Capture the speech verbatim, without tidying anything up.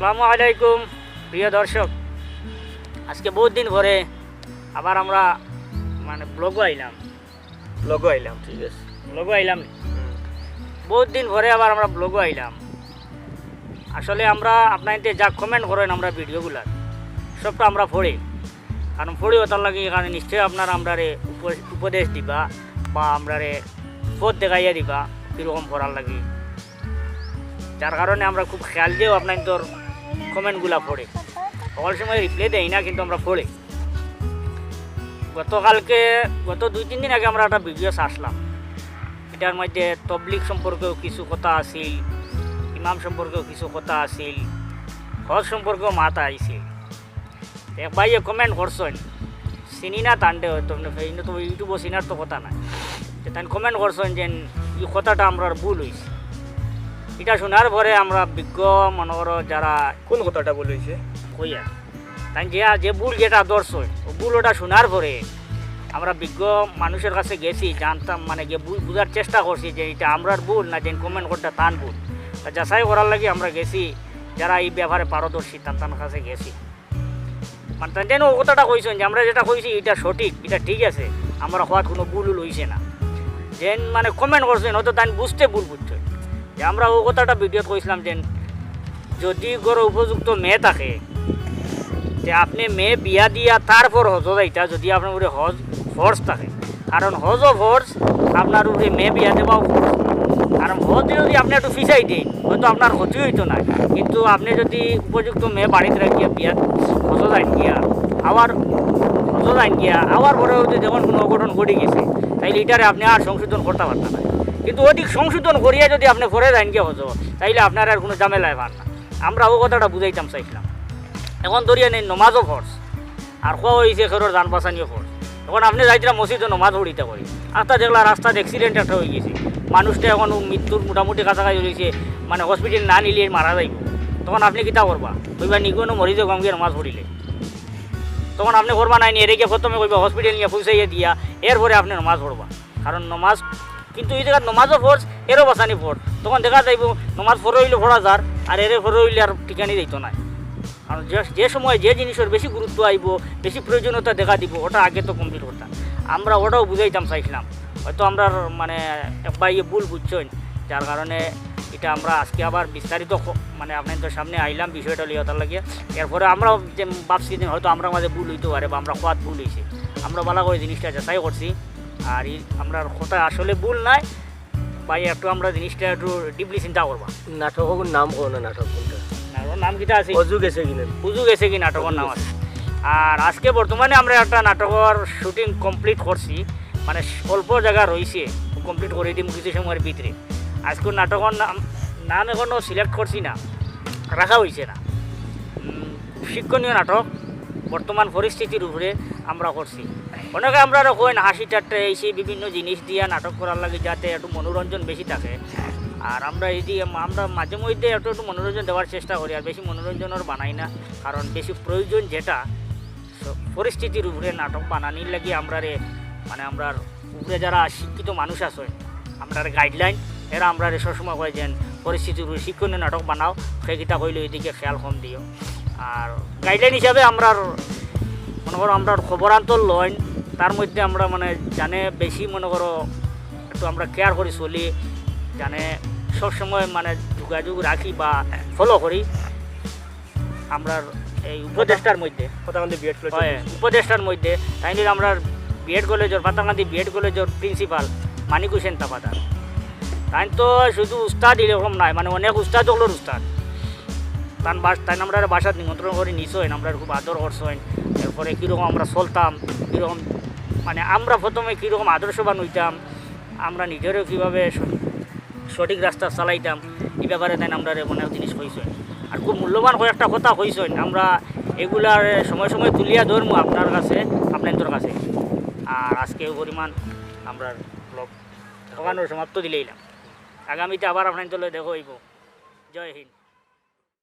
আসসালামু আলাইকুম প্রিয় দর্শক, আজকে বহুত দিন পরে আবার আমরা মানে ব্লগও আইলাম। ব্লগও আইলাম, ঠিক আছে। ব্লগও আইলাম নি? বহুত দিন পরে আবার আমরা ব্লগও আইলাম। আসলে আমরা আপনাইনতে যা কমেন্ট করেন আমরা ভিডিওগুলার, সবটা আমরা পড়ি। কারণ পড়ি ওটার লাগি, কারণ নিশ্চয়ই আপনারা আমরারে উপ- উপদেশ দিবা বা আমরারে পথ দেখাইয়া দিবা কীরকম পড়ার লাগি। যার কারণে আমরা খুব খেয়াল দিয়েও আপনাইনতর কমেন্টগুলা পড়ি। সকল সময় রিপ্লাই দেই না, কিন্তু আমরা পড়ি। গতকালকে, গত দুই তিন দিন আগে আমরা একটা ভিডিও ছাড়ছিলাম। এটার মধ্যে তবলিগ সম্পর্কেও কিছু কথা আছিল, ইমাম সম্পর্কেও কিছু কথা আছিল, হজ সম্পর্কেও মাত আছিল। এক ভাইয়ে কমেন্ট করছইন, চিনি না তানরে হয়তো, আপনি ফে-, ইনো তো ইউটিউবও চিনার তো কথা নাই। তো তাইন কমেন্ট করছইন যে ই কথাটা আমরার ভুল অইছে। এটা শোনার পরে আমরা বিজ্ঞ মনে করো যারা কোন কথাটা ভুল অইছে? কইয়া, তাই যে, যে ভুল যেটা ধরছইন, ও ভুল ওটা শোনার পরে আমরা বিজ্ঞ মানুষের কাছে গেছি, জানতাম মানে গিয়ে বু-, বুঝার চেষ্টা করছি যে এটা আমরার ভুল না যে কমেন্ট করতে তান ভুল। তা যাচাই করার লাগি আমরা গেছি, যারা এই ব্যাপারে পারদর্শী তান তান কাছে গেছি। মানে তাই যেন ও কথাটা কইছইন যে আমরা যেটা কইছি এটা সঠিক, এটা ঠিক আছে, আমরা কওয়াত কোনো ভুল উল অইছে না। যেন মানে কমেন্ট করছইন হয়তো তাই বুঝতে ভুল বুঝছইন যে আমরা ও কথাটা ভিডিওত কইছিলাম যে যদি ঘরো উপযুক্ত মেয়ে থাকে, তে আপনি মেয়ে বিয়া দিয়া তারপর হজো যাইতা, যদি আপনার উপরে হজ ফরজ থাকে। কারণ হজও ফরজ, আপনার উপরে মেয়ে বিয়া দেওয়াও ফরজ। কারণ হজ যদি আপনি একটু ফিসাই দেন, হয়তো আপনার ক্ষতি হইতো না, কিন্তু আপনি যদি উপযুক্ত মেয়ে বাড়িত রাখিয়া বিয়া হজো যাইন গিয়া, আবার হজো যাইন গিয়া, আবার পরে যদি যখন কোনো অঘটন ঘটি গেছে, তাইলে এটারে আপনি আর সংশোধন করতে পারতেন না। কিন্তু অধিক সংশোধন করিয়া যদি আপনি পরে যাইন গিয়া হজো, তাইলে আপনার আর কোনো ঝামেলায় পান না। আমরা ও কথাটা বুঝাইতাম চাইছিলাম। এখন ধরিয়া নেই নমাজও ফরজ, আর কোয়া হয়েছে খেরোর জান বাঁচানিও ফরজ। এখন আপনি যাইতরা মসজিদে নমাজ পড়িতা করি, আস্তা দেখলা রাস্তাত অ্যাক্সিডেন্ট একটা হয়ে গেছে, মানুষটা এখন মৃত্যুর মোটামুটি কাছাকাছি রয়েছে, মানে হসপিটাল না নিলে মারা যাইব। তখন আপনি কিতা করবা? কইবা নিগুনো মরি যাও গিয়ে নমাজ পড়িলে। তখন আপনি করবা নাই নি, এরে গিয়ে প্রথমে কইবা হসপিটাল নিয়ে পৌঁছাইয়া দিয়া, এরপরে আপনি নমাজ পড়বা। কারণ নমাজ, কিন্তু এই জায়গাত নমাজও ফরজ, এরও বাঁচানি ফরজ। তখন দেখা যাইব নমাজ পরে হইলে পড়া যার, আর এরে পরে হইলে আর ঠিকানি যাইতো না। কারণ যে, যে সময় যে জিনিসের বেশি গুরুত্ব আইব, বেশি প্রয়োজনীয়তা দেখা দিব, ওটা আগে তো কমপ্লিট করতাম। আমরা ওটাও বুঝাইতাম চাইছিলাম, হয়তো আমরা মানে এক ভাইয়ে ভুল বুঝছেন, যার কারণে এটা আমরা আজকে আবার বিস্তারিত ক-, মানে আপনাদের সামনে আইলাম বিষয়টা লিয়ে ওটার লাগিয়া। এরপরে আমরা যে ভাবছি যে হয়তো আমরা মাঝে ভুল হইতে পারে বা আমরা কোয়াত ভুল হয়েছে, আমরা ভালো করে জিনিসটা যাচাই করছি। আর এই আমরার কথা আসলে ভুল নাই ভাই, একটু আমরা জিনিসটা একটু ডিপলি চিন্তা করবা। নাটকর নাম কও না, নাটক কোনটা? নাটকর নাম কিতা আছে? অজু গেছে কিনা? উজু গেছে কি নাটকর নাম আছে। আর আজকে বর্তমানে আমরা একটা নাটকর শুটিং কমপ্লিট করছি, মানে অল্প জায়গা রইছে, কমপ্লিট করে দিমু কিছু সময়ের ভিতরে। আজকে নাটকর নাম, নাম এখনো সিলেক্ট করছি না, রাখা হইছে না। উম, শিক্ষণীয় নাটক, বর্তমান পরিস্থিতির উপরে আমরা করছি। অনেকে আমরারে কইন হাসি ঠাট্টা এই সেই বিভিন্ন জিনিস দিয়া নাটক করার লাগি, যাতে একটু মনোরঞ্জন বেশি থাকে। আর আমরা এই যে আমরা মাঝে মধ্যে একটু একটু মনোরঞ্জন দেওয়ার চেষ্টা করি, আর বেশি মনোরঞ্জনর বানাই না, কারণ বেশি প্রয়োজন যেটা স-, পরিস্থিতির উপরে নাটক বানানির লাগি আমরারে, মানে আমরার উপরে যারা শিক্ষিত মানুষ আছে, আমরার গাইডলাইন, এরা আমরারে সবসময় কয় যেন পরিস্থিতির উপরে শিক্ষণীয় নাটক বানাও, সে কিতা কইলো এদিকে খেয়াল কম দিও। আর গাইডলাইন হিসাবে আমরার মনে করো আমরার খবরান্তর লইন, তার মধ্যে আমরা মানে জানে বেশি মনে করো একটু আমরা কেয়ার করি চলি, জানে সবসময় মানে যোগাযোগ রাখি বা ফলো করি। আমরার এই উপদেষ্টার মধ্যে, পাতাকান্দি বিএড কলেজ। হয়, উপদেষ্টার মধ্যে তাইন আমরার বিএড কলেজর, পাতাকান্দি বিএড কলেজর প্রিন্সিপাল মানিক হোসেন তাপাদার। তাইন তো শুধু উস্তাদ এরকম নাই, মানে অনেক উস্তাদ হকলর উস্তাদ। তান বাস-, তাইন আমরারে বাসাত নিমন্ত্রণ করি নিছইন, আমরারে খুব আদর করছইন। এরপরে কীরকম আমরা চলতাম, কীরকম মানে আমরা প্রথমে কীরকম আদর্শবান হইতাম, আমরা নিজেরও কীভাবে স-, সঠিক রাস্তা চালাইতাম, এই ব্যাপারে তাইন আমরারে অনেক জিনিস কইছইন। আর খুব মূল্যবান কয়েকটা কথা কইছইন, আমরা এগুলার সময় সময় তুলিয়া ধরমু আপনার কাছে, আপনাইনতর কাছে। আর আজকে এই পরিমাণ আমরা ব্লগ ওখানে সমাপ্ত দিলাইলাম। আগামীতে আবার আপনাইনতর লগে দেখা হইব। জয় হিন্দ।